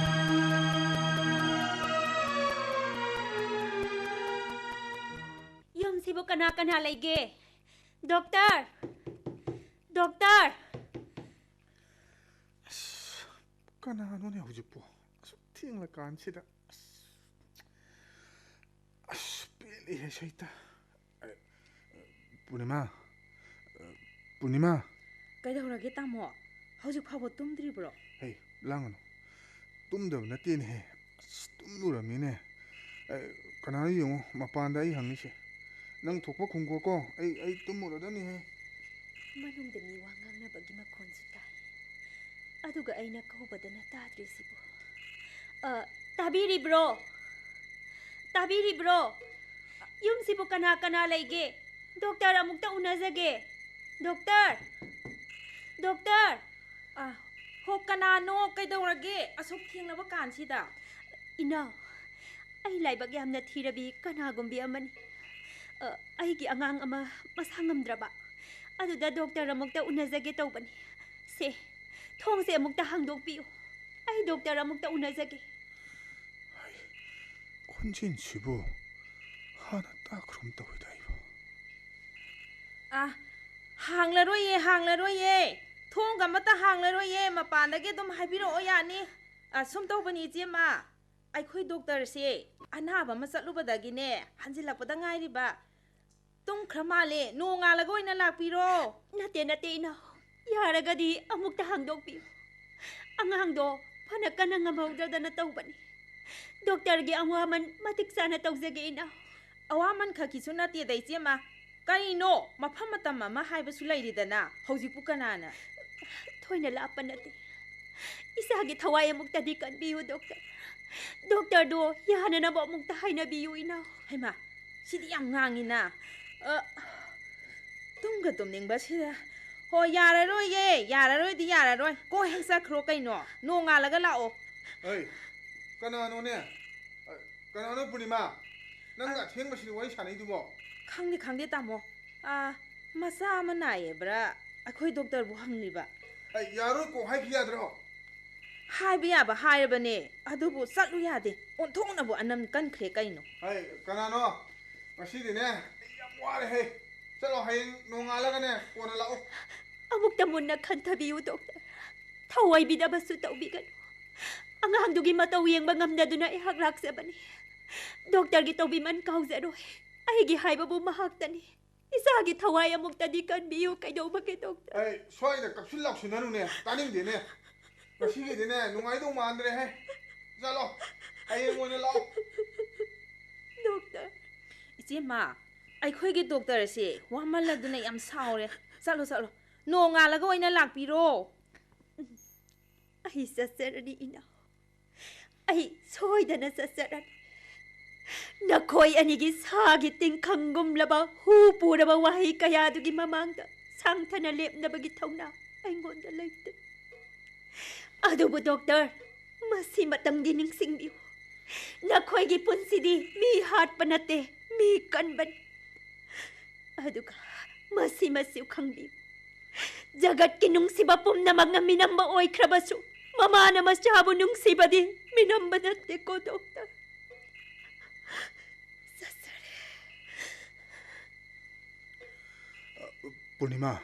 ꯌꯨꯝꯁꯤꯕꯨ ꯀꯅꯥ ꯀꯅꯥ ꯂꯩꯒꯦ? ꯗꯣꯛꯇꯔ! ꯗꯣꯛꯇꯔ! ꯑꯁ, ꯀꯅꯥꯅꯣꯅꯦ ꯍꯧꯖꯤꯛꯄꯨ? ꯑꯁꯨꯛ ꯊꯦꯡꯂꯀꯥꯟꯁꯤꯗ꯫ ꯑꯁ, ꯑꯁ, ꯄꯦꯜꯂꯦꯍꯦ, ꯁꯩꯇ꯫ ꯑꯦ, ꯄꯨꯔꯅꯤꯃꯥ, ꯑ, ꯄꯨꯔꯅꯤꯃꯥ꯫ ꯀꯩꯗꯧꯔꯒꯦ, ꯇꯥꯃꯣ? ꯍꯧꯖꯤꯛ ꯐꯥꯎꯕ ꯇꯨꯝꯗ꯭ꯔꯤꯕ꯭ꯔꯣ? ꯍꯩ, ꯂꯥꯡꯒꯅꯨ꯫ ꯇꯨꯝꯗꯕ ꯅꯠꯇꯦꯅꯦꯍꯦ꯫ ꯑꯁ, ꯇꯨꯝꯂꯨꯔꯝꯅꯤꯅꯦ꯫ ꯑꯦ, ꯀꯅꯥꯅꯣ ꯌꯦꯡꯉꯣ, ꯃꯄꯥꯟꯗ ꯑꯩ ꯍꯪꯉꯤꯁꯦ꯫ ꯅꯪ ꯊꯣꯛꯄ ꯈꯨꯝꯈꯣꯀꯣ, ꯑꯩ, ꯑꯩ ꯇꯨꯝꯃꯨꯔꯗꯝꯅꯤꯍꯦ꯫ ꯃꯅꯨꯡꯗ ꯃꯤ ꯋꯥ ꯉꯥꯡꯅꯕꯒꯤ ꯃꯈꯣꯟꯁꯨ ꯇꯥꯏ꯫ ꯑꯗꯨꯒ ꯑꯩꯅ ꯀꯧꯕꯗꯅ ꯇꯥꯗ꯭ꯔꯤꯁꯤꯕꯨ꯫ ꯑ, ꯇꯥꯕꯤꯔꯤꯕ꯭ꯔꯣ? ꯇꯥꯕꯤꯔꯤꯕ꯭ꯔꯣ? ꯌꯨꯝꯁꯤꯕꯨ ꯀꯅꯥ ꯀꯅꯥ ꯂꯩꯒꯦ? ꯗꯣꯛꯇꯔ ꯑꯃꯨꯛꯇ ꯎꯅꯖꯒꯦ꯫ ꯗꯣꯛꯇꯔ! ꯗꯣꯛꯇꯔ! ꯑ, ꯍꯣ, ꯀꯅꯥꯅꯣ? ꯀꯩꯗꯧꯔꯒꯦ ꯑꯁꯨꯛ ꯊꯦꯡꯂꯕ ꯀꯥꯟꯁꯤꯗ? ꯏꯅꯥꯎ, ꯑꯩ ꯂꯥꯏꯕꯛ ꯌꯥꯝꯅ ꯊꯤꯔꯕꯤ ꯀꯅꯥꯒꯨꯝꯕꯤ ꯑꯃꯅꯤ꯫ ꯑ, ꯑꯩꯒꯤ ꯑꯉꯥꯡ ꯑꯃ ꯃꯁꯥ ꯉꯝꯗ꯭ꯔꯕ꯫ ꯑꯗꯨꯗ ꯗꯣꯛꯇꯔ ꯑꯃꯨꯛꯇ ꯎꯅꯖꯒꯦ ꯇꯧꯕꯅꯤ꯫ ꯁꯦ, ꯊꯣꯡꯁꯦ ꯑꯃꯨꯛꯇ ꯍꯥꯡꯗꯣꯛꯄꯤꯌꯨ꯫ ꯑꯩ ꯗꯣꯛꯇꯔ ꯑꯃꯨꯛꯇ ꯎꯅꯖꯒꯦ꯫ ꯍꯩ, ꯈꯣꯟꯖꯦꯜꯁꯤꯕꯨ ꯍꯥꯟꯅ ꯇꯥꯈ꯭ꯔꯒꯨꯝ ꯇꯧꯏꯗ ꯑꯩꯕꯨ꯫ ꯑ, ꯍꯥꯡꯂꯔꯣꯏꯌꯦ, ꯍꯥꯡꯂꯔꯣꯏꯌꯦ꯫ ꯊꯣꯡꯒ ꯑꯃꯠꯇ ꯍꯥꯡꯂꯔꯣꯏꯌꯦ꯫ ꯃꯄꯥꯟꯗꯒꯤ ꯑꯗꯨꯝ ꯍꯥꯏꯕꯤꯔꯛꯑꯣ ꯌꯥꯅꯤ꯫ ꯑ, ꯁꯨꯝ ꯇꯧꯕꯅꯤ, ꯏꯆꯦꯃ꯫ ꯑꯩꯈꯣꯏ ꯗꯣꯛꯇꯔꯁꯦ ꯑꯅꯥꯕ ꯑꯃ ꯆꯠꯂꯨꯕꯗꯒꯤꯅꯦ, ꯍꯟꯖꯤꯜꯂꯛꯄꯗ ꯉꯥꯏꯔꯤꯕ꯫ ꯇꯨꯝꯈ꯭ꯔ ꯃꯥꯜꯂꯦ꯫ ꯅꯣꯡꯉꯥꯜꯂꯒ ꯑꯣꯏꯅ ꯂꯥꯛꯄꯤꯔꯣ꯫ ꯅꯠꯇꯦ, ꯅꯠꯇꯦ, ꯏꯅꯥꯎ꯫ ꯌꯥꯔꯒꯗꯤ ꯑꯃꯨꯛꯇ ꯍꯥꯡꯗꯣꯛꯄꯤꯌꯨ꯫ ꯑꯉꯥꯡꯗꯣ ꯐꯅ ꯀꯟꯅ ꯉꯝꯍꯧꯗ꯭ꯔꯗꯅ ꯇꯧꯕꯅꯤ꯫ ꯗꯣꯛꯇꯔꯒꯤ ꯑꯋꯥꯃꯟ ꯃꯇꯤꯛ ꯆꯥꯅ ꯇꯧꯖꯒꯦ, ꯏꯅꯥꯎ꯫ ꯑꯋꯥꯃꯟ ꯈꯛꯀꯤꯁꯨ ꯅꯠꯇꯦꯗ, ꯏꯆꯦꯃ꯫ ꯀꯔꯤꯅꯣ? ꯃꯐꯝ ꯃꯇꯝ ꯑꯃ ꯍꯥꯏꯕꯁꯨ ꯂꯩꯔꯤꯗꯅ꯫ ꯍꯧꯖꯤꯛꯄꯨ ꯀꯅꯥꯅ? ꯊꯣꯏꯅ ꯂꯥꯞꯄ ꯅꯠꯇꯦ꯫ ꯏꯁꯥꯒꯤ ꯊꯋꯥꯏ ꯑꯃꯨꯛꯇꯗꯤ ꯀꯟꯕꯤꯌꯨ, ꯗꯣꯛꯇꯔ꯫ ꯗꯣꯛꯇꯔꯗꯣ ꯌꯥꯅꯅꯕ ꯑꯃꯨꯛꯇ ꯍꯥꯏꯅꯕꯤꯌꯨ, ꯏꯅꯥꯎ꯫ ꯍꯩꯃꯥ, ꯁꯤꯗꯤ ꯌꯥꯝ ꯉꯥꯡꯉꯤꯅ꯫ ꯑ, ꯇꯨꯝꯒ ꯇꯨꯝꯅꯤꯡꯕꯁꯤꯗ꯫ ꯍꯣ, ꯌꯥꯔꯔꯣꯏꯌꯦ, ꯌꯥꯔꯔꯣꯏꯗꯤ ꯌꯥꯔꯔꯣꯏ꯫ ꯀꯣ, ꯍꯦꯛ ꯆꯠꯈ꯭ꯔꯣ ꯀꯩꯅꯣ, ꯅꯣꯡꯉꯥꯜꯂꯒ ꯂꯥꯛꯑꯣ꯫ ꯑꯩ, ꯀꯅꯥꯅꯣꯅꯦ? ꯑ, ꯀꯅꯥꯅꯣ ꯄꯨꯔꯅꯤꯃꯥ? ꯅꯪꯒ ꯑꯊꯦꯡꯕꯁꯤꯗ ꯋꯥꯔꯤ ꯁꯥꯟꯅꯩꯗꯨꯕꯣ? ꯈꯪꯗꯦ, ꯈꯪꯗꯦ, ꯇꯥꯃꯣ꯫ ꯑ, ꯃꯆꯥ ꯑꯃ ꯅꯥꯏꯌꯦꯕ꯭ꯔꯥ? ꯑꯩꯈꯣꯏ ꯗꯣꯛꯇꯔꯕꯨ ꯍꯪꯂꯤꯕ꯫ ꯑꯩ, ꯌꯥꯔꯣꯏ, ꯀꯣꯛ ꯍꯥꯏꯈꯤ ꯌꯥꯗ꯭ꯔꯣ? ꯍꯥꯏꯕ ꯌꯥꯕ ꯍꯥꯏꯔꯕꯅꯦ, ꯑꯗꯨꯕꯨ ꯆꯠꯂꯨ ꯌꯥꯗꯦ꯫ ꯑꯣꯟꯊꯣꯛꯅꯕꯨ ꯑꯅꯝ ꯀꯟꯈ꯭ꯔꯦ ꯀꯩꯅꯣ꯫ ꯍꯩ, ꯀꯅꯥꯅꯣ? ꯉꯁꯤꯗꯤꯅꯦ, ꯑꯩ ꯌꯥꯝ ꯋꯥꯔꯦ ꯍꯦ꯫ ꯆꯠꯂꯣ, ꯍꯌꯦꯡ ꯅꯣꯡꯉꯥꯜꯂꯒꯅꯦ, ꯀꯣꯟꯅ ꯂꯥꯛꯑꯣ꯫ ꯑꯃꯨꯛꯇ ꯃꯨꯟꯅ ꯈꯟꯊꯕꯤꯌꯨ, ꯗꯣꯛꯇꯔ꯫ ꯊꯧꯑꯣꯏꯕꯤꯗꯕꯁꯨ ꯇꯧꯕꯤꯒꯅꯨ꯫ ꯑꯉꯥꯡꯗꯨꯒꯤ ꯃꯇꯧ ꯌꯦꯡꯕ ꯉꯝꯗꯗꯨꯅ ꯑꯩꯍꯥꯛ ꯂꯥꯛꯆꯕꯅꯤ꯫ ꯗꯣꯛꯇꯔꯒꯤ ꯇꯧꯕꯤꯃꯜ ꯀꯥꯎꯖꯔꯣꯏ꯫ ꯑꯩꯒꯤ ꯍꯥꯏꯕꯕꯨ ꯃꯍꯥꯛꯇꯅꯤ꯫ ꯏꯆꯥꯒꯤ ꯊꯋꯥꯏ ꯑꯃꯨꯛꯇꯗꯤ ꯀꯟꯕꯤꯌꯨ꯫ ꯀꯩꯗꯧꯕꯒꯦ, ꯗꯣꯛꯇꯔ? ꯑꯩ ꯁ꯭ꯋꯥꯏꯗ ꯀꯞꯁꯤꯟ ꯂꯥꯎꯁꯤꯟꯅꯔꯨꯅꯦ, ꯇꯥꯅꯤꯡꯗꯦꯅꯦ꯫ ꯉꯁꯤꯒꯤꯗꯤꯅꯦ, ꯅꯨꯡꯉꯥꯏꯗꯧ ꯃꯥꯟꯗ꯭ꯔꯦꯍꯦ꯫ ꯆꯠꯂꯣ, ꯍꯌꯦꯡ ꯑꯣꯏꯅ ꯂꯥꯛꯑꯣ꯫ ꯗꯣꯛꯇꯔ꯫ ꯏꯆꯦꯃ, ꯑꯩꯈꯣꯏꯒꯤ ꯗꯣꯛꯇꯔꯁꯦ ꯋꯥꯃꯜꯂꯗꯨꯅ ꯌꯥꯝ ꯁꯥꯎꯔꯦ꯫ ꯆꯠꯂꯣ, ꯆꯠꯂꯣ꯫ ꯅꯣꯡꯉꯥꯜꯂꯒ ꯑꯣꯏꯅ ꯂꯥꯛꯄꯤꯔꯣ꯫ ꯑꯩ ꯆꯠꯆꯔꯅꯤ, ꯏꯅꯥꯎ꯫ ꯑꯩ ꯁꯣꯏꯗꯅ ꯆꯠꯆꯔꯅꯤ꯫ ꯅꯈꯣꯏ ꯑꯅꯤꯒꯤ ꯁꯥꯒꯤ ꯇꯤꯡꯈꯪꯒꯨꯝꯂꯕ ꯍꯨ ꯄꯨꯔꯕ ꯋꯥꯍꯩ ꯀꯌꯥꯗꯨꯒꯤ ꯃꯃꯥꯡꯗ ꯁꯥꯡꯊꯅ ꯂꯦꯞꯅꯕꯒꯤ ꯊꯧꯅꯥ ꯑꯩꯉꯣꯟꯗ ꯂꯩꯇꯦ꯫ ꯑꯗꯨꯕꯨ ꯗꯣꯛꯇꯔ, ꯃꯁꯤꯃꯇꯪꯗꯤ ꯅꯤꯡꯁꯤꯡꯕꯤꯌꯨ, ꯅꯈꯣꯏꯒꯤ ꯄꯨꯟꯁꯤꯗꯤ ꯃꯤ ꯍꯥꯠꯄ ꯅꯠꯇꯦ, ꯃꯤ ꯀꯟꯕꯅꯤ꯫ ꯑꯗꯨꯒ ꯃꯁꯤꯃꯁꯨ ꯈꯪꯕꯤꯌꯨ, ꯖꯒꯠꯀꯤ ꯅꯨꯡꯁꯤꯕ ꯄꯨꯝꯅꯃꯛꯅ ꯃꯤꯅꯝꯕ ꯑꯣꯏꯈ꯭ꯔꯕꯁꯨ, ꯃꯃꯥꯅ ꯃꯆꯥꯕꯨ ꯅꯨꯡꯁꯤꯕꯗꯤ ꯃꯤꯅꯝꯕ ꯅꯠꯇꯦꯀꯣ, ꯗꯣꯛꯇꯔ꯫ ꯆꯠꯆꯔꯦ꯫ ꯄꯨꯔꯅꯤꯃꯥ,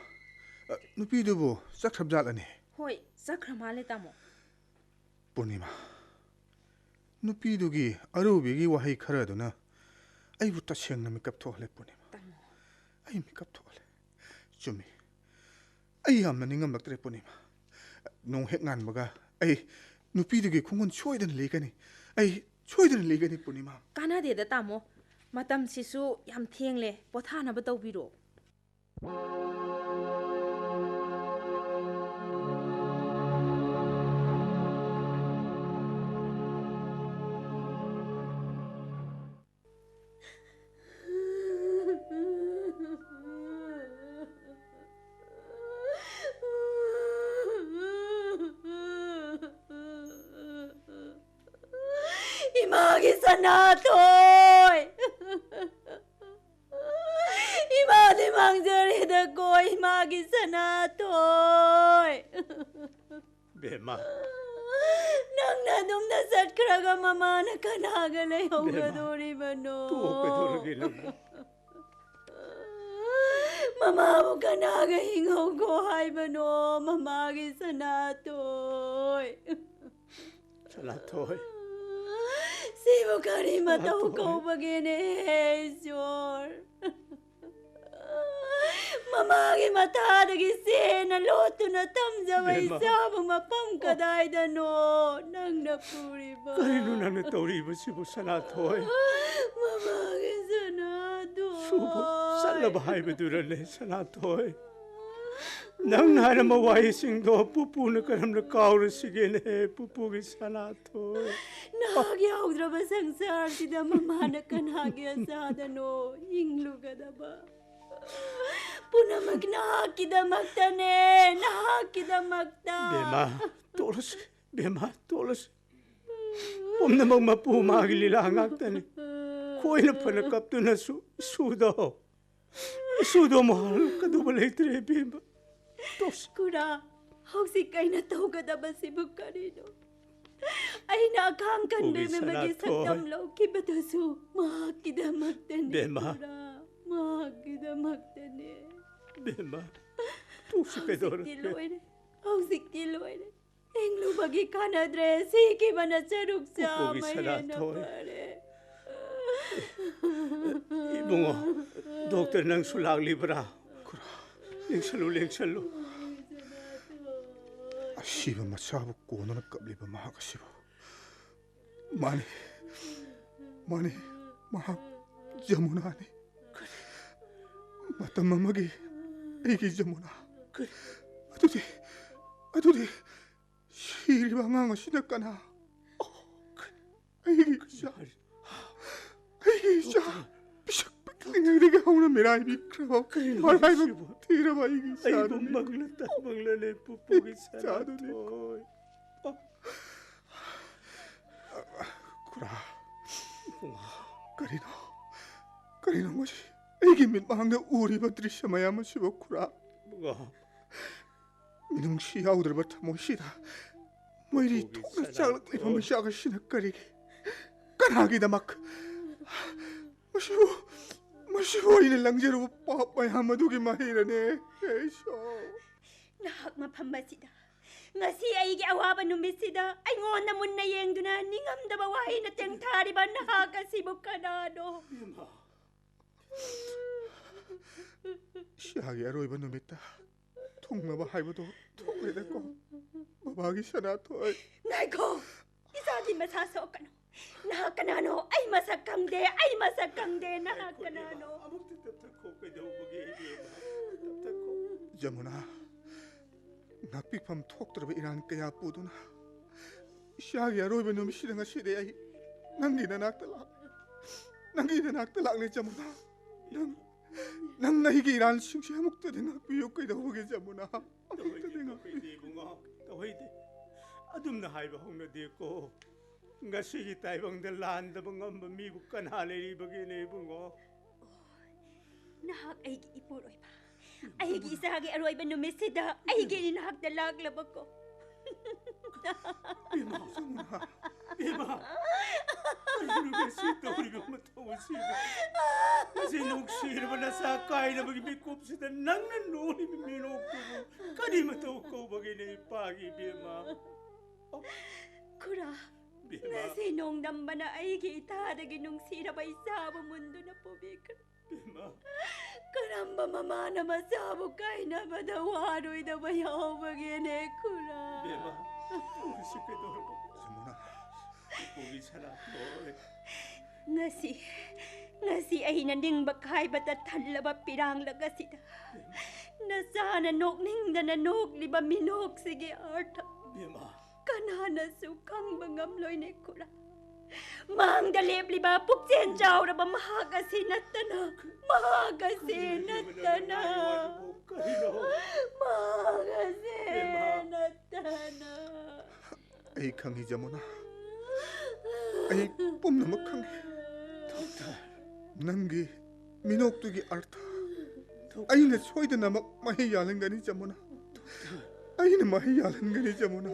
ꯅꯨꯄꯤꯗꯨꯕꯨ ꯆꯠꯈ꯭ꯔꯕ ꯖꯥꯠꯂꯅꯦ? ꯍꯣꯏ, ꯆꯠꯈ꯭ꯔ ꯃꯥꯜꯂꯦ, ꯇꯥꯃꯣ꯫ ꯄꯨꯔꯅꯤꯃꯥ, ꯅꯨꯄꯤꯗꯨꯒꯤ ꯑꯔꯣꯏꯕꯒꯤ ꯋꯥꯍꯩ ꯈꯔꯗꯨꯅ ꯑꯩꯕꯨ ꯇꯁꯦꯡꯅ ꯃꯤꯀꯞ ꯊꯣꯛꯍꯜꯂꯦ, ꯄꯨꯔꯅꯤꯃꯥ꯫ ꯇꯥꯃꯣ꯫ ꯑꯩ ꯃꯤꯀꯞ ꯊꯣꯛꯍꯜꯂꯦ꯫ ꯆꯨꯝꯃꯤ꯫ ꯑꯩ ꯌꯥꯝꯅ ꯅꯤꯡꯉꯝꯂꯛꯇ꯭ꯔꯦ, ꯄꯨꯔꯅꯤꯃꯥ꯫ ꯅꯣꯡ ꯍꯦꯛ ꯉꯥꯟꯕꯒ ꯑꯩ ꯅꯨꯄꯤꯗꯨꯒꯤ ꯈꯣꯡꯒꯨꯟ ꯁꯣꯏꯗꯅ ꯂꯤꯒꯅꯤ꯫ ꯑꯩ ꯁꯣꯏꯗꯅ ꯂꯤꯒꯅꯤ, ꯄꯨꯔꯅꯤꯃꯥ꯫ ꯀꯥꯟꯅꯗꯦꯗ, ꯇꯥꯃꯣ꯫ ꯃꯇꯝꯁꯤꯁꯨ ꯌꯥꯝ ꯊꯦꯡꯂꯦ, ꯄꯣꯊꯥꯅꯕ ꯇꯧꯕꯤꯔꯣ꯫ ꯏꯃꯥꯒꯤ ꯁꯅꯥꯊꯣꯏ! ꯏꯃꯥꯗꯤ ꯃꯥꯡꯖꯔꯦꯗꯀꯣ, ꯏꯃꯥꯒꯤ ꯁꯅꯥꯊꯣꯏ! ꯕꯦꯝꯃ꯫ ꯅꯪꯅ ꯑꯗꯨꯝꯅ ꯆꯠꯈ꯭ꯔꯒ ꯃꯃꯥꯅ ꯀꯅꯥꯒ ꯂꯩꯍꯧꯒꯗꯣꯔꯤꯕꯅꯣ? ꯇꯣꯛꯑꯣ, ꯀꯩꯗꯧꯔꯒꯦ ꯅꯪꯕꯨ? ꯃꯃꯥꯕꯨ ꯀꯅꯥꯒ ꯍꯤꯡꯍꯧꯒꯣ ꯍꯥꯏꯕꯅꯣ, ꯃꯃꯥꯒꯤ ꯁꯅꯥꯊꯣꯏ? ꯁꯅꯥꯊꯣꯏ꯫ ꯁꯤꯕꯨ ꯀꯔꯤ ꯃꯇꯧ ꯁꯅꯥꯊꯣꯏ꯫ ꯀꯧꯕꯒꯦꯅꯦ, ꯏꯁꯣꯔ? ꯃꯃꯥꯒꯤ ꯃꯊꯥꯗꯒꯤ ꯆꯦꯅ ꯂꯣꯠꯇꯨꯅ ꯊꯝꯖꯕ ꯕꯦꯝꯃ꯫ ꯏꯆꯥꯕꯨ ꯃꯐꯝ ꯀꯗꯥꯏꯗꯅꯣ? ꯅꯪꯅ ꯄꯨꯔꯤꯕ꯫ ꯀꯔꯤꯅꯣ ꯅꯪꯅ ꯇꯧꯔꯤꯕꯁꯤꯕꯨ, ꯁꯅꯥꯊꯣꯏ? ꯃꯃꯥꯒꯤ ꯁꯅꯥꯊꯣꯏ꯫ ꯁꯨꯕ ꯆꯠꯂꯕ ꯍꯥꯏꯕꯗꯨꯔꯅꯦ, ꯁꯅꯥꯊꯣꯏ? ꯅꯪꯅ ꯍꯥꯏꯔꯝꯕ ꯋꯥꯍꯩꯁꯤꯡꯗꯣ ꯄꯨꯄꯨꯅ ꯀꯔꯝꯅ ꯀꯥꯎꯔꯁꯤꯒꯦꯅꯦ, ꯄꯨꯄꯨꯒꯤ ꯁꯅꯥꯊꯣꯏ? ꯅꯍꯥꯛ ꯌꯥꯎꯗ꯭ꯔꯕ ꯁꯪꯁꯥꯔꯁꯤꯗ ꯃꯃꯥꯅ ꯀꯅꯥꯒꯤ ꯑꯆꯥꯗꯅꯣ ꯍꯤꯡꯂꯨꯒꯗꯕ? ꯄꯨꯝꯅꯃꯛ ꯅꯍꯥꯛꯀꯤꯗꯃꯛꯇꯅꯦ, ꯅꯍꯥꯛꯀꯤꯗꯃꯛꯇ꯫ ꯕꯦꯝꯃ, ꯇꯣꯛꯂꯁꯤ, ꯕꯦꯝꯃ, ꯇꯣꯛꯂꯁꯤ꯫ ꯄꯨꯝꯅꯃꯛ ꯃꯄꯨ ꯃꯥꯒꯤ ꯂꯤꯂꯥ ꯉꯥꯛꯇꯅꯤ꯫ ꯈꯣꯏꯅ ꯐꯅ ꯀꯞꯇꯨꯅꯁꯨ ꯏꯁꯨꯗꯣ, ꯏꯁꯨꯗꯣ ꯑꯃꯨꯛ ꯍꯜꯂꯛꯀꯗꯧꯕ ꯂꯩꯇ꯭ꯔꯦ, ꯏꯕꯦꯝꯃ꯫ ꯇꯣꯛꯁꯤ꯫ ꯈꯨꯔꯥ, ꯍꯧꯖꯤꯛ ꯑꯩꯅ ꯇꯧꯒꯗꯕꯁꯤꯕꯨ ꯀꯔꯤꯅꯣ? ꯑꯩꯅ ꯑꯈꯥꯡ ꯀꯟꯕ ꯄꯨꯒꯤ ꯏꯃꯥꯒꯤ ꯁꯅꯥꯊꯣꯏ꯫ ꯁꯛꯇꯝ ꯂꯧꯈꯤꯕꯗꯨꯁꯨ ꯃꯍꯥꯛꯀꯤꯗꯃꯛꯇꯅꯤ, ꯕꯦꯝꯃ꯫ ꯈꯨꯔꯥ, ꯃꯍꯥꯛꯀꯤꯗꯃꯛꯇꯅꯦ꯫ ꯕꯦꯝꯃ, ꯇꯣꯛꯁꯤ, ꯍꯧꯖꯤꯛꯇꯤ ꯀꯩꯗꯧꯔꯒꯦ? ꯂꯣꯏꯔꯦ, ꯍꯧꯖꯤꯛꯇꯤ ꯂꯣꯏꯔꯦ꯫ ꯍꯤꯡꯂꯨꯕꯒꯤ ꯀꯥꯟꯅꯗ꯭ꯔꯦ, ꯁꯤꯈꯤꯕꯅ ꯁꯔꯨꯛ ꯄꯨꯄꯨꯒꯤ ꯆꯥꯝꯃ ꯍꯦꯟꯅ ꯁꯅꯥꯊꯣꯏ꯫ ꯐꯔꯦ꯫ ꯏꯕꯨꯡꯉꯣ, ꯗꯣꯛꯇꯔ ꯅꯪꯁꯨ ꯂꯥꯛꯂꯤꯕ꯭ꯔꯥ? ꯈꯨꯔꯥ, ꯂꯦꯡꯁꯜꯂꯨ, ꯂꯦꯡꯁꯜꯂꯨ꯫ ꯑꯁꯤꯕ ꯃꯆꯥꯕꯨ ꯀꯣꯟꯗꯨꯅ ꯀꯞꯂꯤꯕ ꯃꯍꯥꯛ ꯑꯁꯤꯕꯨ꯫ ꯃꯥꯅꯤ, ꯃꯥꯅꯤ, ꯃꯍꯥꯛ ꯖꯃꯨꯅꯥꯅꯤ꯫ ꯃꯇꯝ ꯑꯃꯒꯤ ꯑꯩꯒꯤ ꯖꯃꯨꯅꯥ꯫ ꯀꯔꯤ? ꯑꯗꯨꯗꯤ, ꯑꯗꯨꯗꯤ ꯁꯤꯔꯤꯕ ꯑꯉꯥꯡ ꯑꯁꯤꯅ ꯀꯅꯥ? ꯑꯩꯒꯤ ꯏꯆꯥ, ꯑꯩꯒꯤ ꯏꯆꯥ, ꯄꯤꯁꯛ ꯄꯤꯛꯂꯤꯉꯩꯗꯒꯤ ꯍꯧꯅ ꯃꯤꯔꯥꯏꯕꯤꯈ꯭ꯔꯕ, ꯀꯔꯤꯅꯣ ꯃꯔꯥꯏꯕꯛ ꯍꯥꯏꯁꯤꯕꯣ? ꯊꯤꯔꯕ ꯑꯩꯒꯤ ꯑꯩꯕꯨ ꯏꯆꯥꯗꯨꯅꯤ꯫ ꯃꯪꯂꯇ ꯃꯪꯂꯂꯦ ꯄꯨꯄꯨꯒꯤ ꯏꯆꯥꯗꯨꯅꯤ꯫ ꯁꯅꯥꯊꯣꯏ꯫ ꯈꯨꯔꯥ, ꯏꯕꯨꯡꯉꯣ꯫ ꯀꯔꯤꯅꯣ, ꯀꯔꯤꯅꯣ ꯃꯁꯤ ꯑꯩꯒꯤ ꯃꯤꯠꯃꯥꯡꯗ ꯎꯔꯤꯕ ꯗ꯭ꯔꯤꯁ꯭ꯌ ꯃꯌꯥꯝ ꯑꯁꯤꯕꯨ, ꯈꯨꯔꯥ? ꯏꯕꯨꯡꯉꯣ꯫ ꯃꯤꯅꯨꯡꯁꯤ ꯌꯥꯎꯗ꯭ꯔꯕ ꯊꯃꯣꯏꯁꯤꯗ ꯃꯩꯔꯤ ꯄꯨꯄꯨꯒꯤ ꯊꯣꯛꯅ ꯆꯥꯛꯂꯛꯂꯤꯕ ꯁꯅꯥꯊꯣꯏ꯫ ꯃꯩꯆꯥꯛ ꯑꯁꯤꯅ ꯀꯔꯤꯒꯤ, ꯀꯅꯥꯒꯤꯗꯃꯛ? ꯃꯁꯤꯕꯨ, ꯃꯁꯤꯕꯨ ꯑꯩꯅ ꯂꯪꯖꯔꯨꯕ ꯄꯥꯞ ꯃꯌꯥꯝ ꯑꯗꯨꯒꯤ ꯃꯍꯩꯔꯅꯦ, ꯍꯦ ꯏꯁꯣꯔ꯫ ꯅꯍꯥꯛ ꯃꯐꯝ ꯑꯁꯤꯗ ꯉꯁꯤ ꯑꯩꯒꯤ ꯑꯋꯥꯕ ꯅꯨꯃꯤꯠꯁꯤꯗ ꯑꯩꯉꯣꯟꯗ ꯃꯨꯟꯅ ꯌꯦꯡꯗꯨꯅ ꯅꯤꯡꯉꯝꯗꯕ ꯋꯥꯍꯩꯅ ꯇꯦꯡꯊꯥꯔꯤꯕ ꯅꯍꯥꯛ ꯑꯁꯤꯕꯨ ꯀꯅꯥꯅꯣ? ꯏꯕꯦꯝꯃ꯫ ꯏꯁꯥꯒꯤ ꯑꯔꯣꯏꯕ ꯅꯨꯃꯤꯠꯇ ꯊꯨꯡꯅꯕ ꯍꯥꯏꯕꯗꯣ ꯊꯣꯛꯂꯦꯗꯀꯣ, ꯕꯕꯥꯒꯤ ꯁꯅꯥꯊꯣꯏ꯫ ꯉꯥꯏꯈꯣ! ꯏꯆꯥꯒꯤ ꯃꯁꯥ ꯁꯣꯛꯀꯅꯨ꯫ ꯅꯍꯥꯛ ꯀꯅꯥꯅꯣ? ꯑꯩ ꯃꯁꯛ ꯈꯪꯗꯦ, ꯑꯩ ꯃꯁꯛ ꯈꯪꯗꯦ꯫ ꯅꯍꯥꯛ ꯉꯥꯏꯈꯣ, ꯏꯕꯦꯝꯃ, ꯀꯅꯥꯅꯣ? ꯑꯃꯨꯛꯇ ꯇꯞꯊꯈꯣ꯫ ꯀꯩꯗꯧꯕꯒꯤ, ꯏꯕꯦꯝꯃ? ꯇꯞꯊꯈꯣ꯫ ꯖꯃꯨꯅꯥ, ꯉꯥꯛꯄꯤꯐꯝ ꯊꯣꯛꯇ꯭ꯔꯕ ꯏꯔꯥꯟ ꯀꯌꯥ ꯄꯨꯗꯨꯅ ꯏꯆꯥꯒꯤ ꯑꯔꯣꯏꯕ ꯅꯨꯃꯤꯠꯁꯤꯗ ꯉꯁꯤꯗꯤ ꯑꯩ ꯅꯪꯒꯤ ꯅꯅꯥꯛꯇ ꯂꯥꯛ-, ꯅꯪꯒꯤ ꯅꯅꯥꯛꯇ ꯂꯥꯛꯂꯦ, ꯖꯃꯨꯅꯥ꯫ ꯅꯪ, ꯅꯪ ꯑꯩꯒꯤ ꯏꯔꯥꯟꯁꯤꯡꯁꯦ ꯑꯃꯨꯛꯇꯗꯤ ꯉꯥꯛꯄꯤꯌꯨ꯫ ꯀꯩꯗꯧꯕꯒꯤ, ꯖꯃꯨꯅꯥ? ꯑꯃꯨꯛꯇꯗꯤ ꯇꯧꯍꯩꯗꯦ, ꯉꯥꯛꯄꯤꯌꯨ꯫ ꯇꯧꯍꯩꯗꯦ, ꯏꯕꯨꯡꯉꯣ, ꯇꯧꯍꯩꯗꯦ꯫ ꯑꯗꯨꯝꯅ ꯍꯥꯏꯕ ꯍꯧꯅꯗꯦꯀꯣ꯫ ꯉꯁꯤꯒꯤ ꯇꯥꯏꯕꯪꯗ ꯂꯥꯟꯗꯕ ꯉꯝꯕ ꯃꯤꯕꯨ ꯀꯅꯥ ꯂꯩꯔꯤꯕꯒꯦꯅꯦ, ꯏꯕꯨꯡꯉꯣ? ꯑꯣ, ꯅꯍꯥꯛ ꯑꯩꯒꯤ ꯏꯄꯨꯔꯣꯏꯕ, ꯑꯩꯒꯤ ꯏꯆꯥꯒꯤ ꯑꯔꯣꯏꯕ ꯅꯨꯃꯤꯠꯁꯤꯗ ꯑꯩꯒꯤ ꯏꯅꯥꯛꯇ ꯂꯥꯛꯂꯕꯀꯣ꯫ ꯏꯃꯥ, ꯏꯃꯥ, ꯀꯔꯤꯅꯣ ꯉꯁꯤ ꯇꯧꯔꯤꯕ ꯃꯇꯧ ꯑꯁꯤꯕꯨ? ꯉꯁꯤ ꯅꯨꯡꯁꯤꯔꯕ ꯅꯆꯥ ꯀꯥꯏꯅꯕꯒꯤ ꯃꯤꯀꯨꯞꯁꯤꯗ ꯅꯪꯅ ꯅꯣꯛꯂꯤꯕ ꯃꯤꯅꯣꯛꯇꯨꯕꯨ ꯀꯔꯤ ꯃꯇꯧ ꯀꯧꯕꯒꯦꯅꯦ, ꯏꯄꯥꯒꯤ ꯏꯕꯦꯝꯃ? ꯈꯨꯔꯥ, ꯕꯦꯝꯃ꯫ ꯉꯁꯤ ꯅꯣꯡꯗꯝꯕꯅ ꯑꯩꯒꯤ ꯏꯊꯥꯗꯒꯤ ꯅꯨꯡꯁꯤꯔꯕ ꯏꯆꯥꯕꯨ ꯃꯨꯟꯗꯨꯅ ꯄꯨꯕꯤꯈ꯭ꯔꯦ꯫ ꯕꯦꯝꯃ꯫ ꯀꯔꯝꯕ ꯃꯃꯥꯅ ꯃꯆꯥꯕꯨ ꯀꯥꯏꯅꯕꯗ ꯋꯥꯔꯣꯏꯗꯕ ꯌꯥꯎꯕꯒꯦꯅꯦ, ꯈꯨꯔꯥ? ꯕꯦꯝꯃ, ꯅꯪꯁꯤ ꯀꯩꯗꯧꯔꯕ? ꯖꯃꯨꯅꯥ꯫ ꯏꯄꯨꯒꯤ ꯁꯅꯥꯊꯣꯏ꯫ ꯉꯁꯤ, ꯉꯁꯤ ꯉꯁꯤ ꯑꯩꯅ ꯅꯤꯡꯕ ꯀꯥꯏꯕꯇ ꯊꯜꯂꯕ ꯄꯤꯔꯥꯡꯂꯛ ꯑꯁꯤꯗ ꯅꯆꯥꯅ ꯅꯣꯛꯅꯤꯡꯗꯅ ꯅꯣꯛꯂꯤꯕ ꯃꯤꯅꯣꯛꯁꯤꯒꯤ ꯑꯔꯊ ꯏꯕꯦꯝꯃ꯫ ꯀꯅꯥꯅꯁꯨ ꯈꯪꯕ ꯉꯝꯂꯣꯏꯅꯦ ꯈꯨꯔꯥ꯫ ꯃꯥꯡꯗ ꯂꯦꯞꯂꯤꯕ ꯄꯨꯛꯆꯦꯜ ꯆꯥꯎꯔꯕ ꯃꯍꯥꯛ ꯑꯁꯤ ꯅꯠꯇꯅ, ꯃꯍꯥꯛ ꯑꯁꯤ ꯅꯠꯇꯅ, ꯀꯔꯤꯅꯣ? ꯃꯍꯥꯛ ꯑꯁꯤ ꯏꯕꯦꯝꯃ꯫ ꯅꯠꯇꯅ꯫ ꯑꯩ ꯈꯪꯉꯤ, ꯖꯃꯨꯅꯥ꯫ ꯑꯩ ꯄꯨꯝꯅꯃꯛ ꯈꯪꯉꯤ꯫ ꯅꯪꯒꯤ ꯃꯤꯅꯣꯛꯇꯨꯒꯤ ꯑꯔꯊ ꯑꯩꯅ ꯁꯣꯏꯗꯅꯃꯛ ꯃꯍꯩ ꯌꯥꯜꯍꯟꯒꯅꯤ, ꯖꯃꯨꯅꯥ꯫ ꯑꯩꯅ ꯃꯍꯩ ꯌꯥꯜꯍꯟꯒꯅꯤ, ꯖꯃꯨꯅꯥ꯫